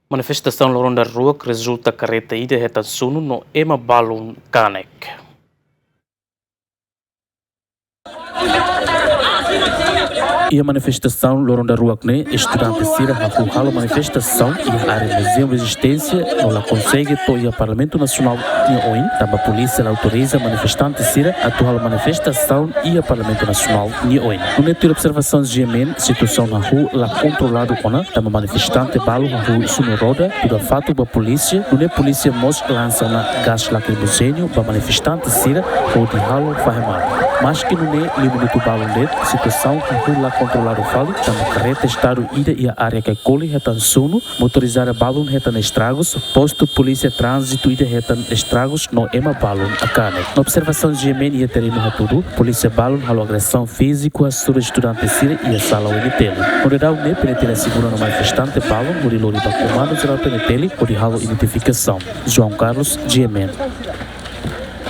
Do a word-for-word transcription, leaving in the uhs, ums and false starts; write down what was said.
Manifestasaun loron daruak rezulta karreta ida hetan sunu no ema balun kanek. Iha manifestasaun loron daruak ne'e, estudante sira hahú halo manifestasaun iha área Muzeu Rezisténsia no la konsege to'o iha Parlamentu Nasionál nia oin, tanba polísia la autoriza manifestante sira atu halo manifestasaun iha Parlamentu Nasionál nia oin. Nune'e tuir observasaun G M N, situasaun hahú la kontroladu ona, tanba manifestante balun hahú sunu roda, tuda fatuk ba polísia, nune'e polísia mós lansa ona gás lakrimojéneu ba manifestante sira hodi halo fahe malu. Maski nune'e, liu minutu balun de'it, situasaun hahú la kontroladu fali, tanba karreta Estadu ida iha área Caicoli hetan sunu, motorizada balun hetan estragus, postu polísia tránzitu ida hetan estragus no ema balun kanek. No observasaun G M N iha terrenu hatudu, polísia balun halo agresaun fíziku hasoru estudante sira iha sala U N T L. No daudaun ne'e, P N T L asegura ona manifestante balun hodi lori ba Komandu Jerál P N T L hodi halo identifikasaun. João Carlos, G M N.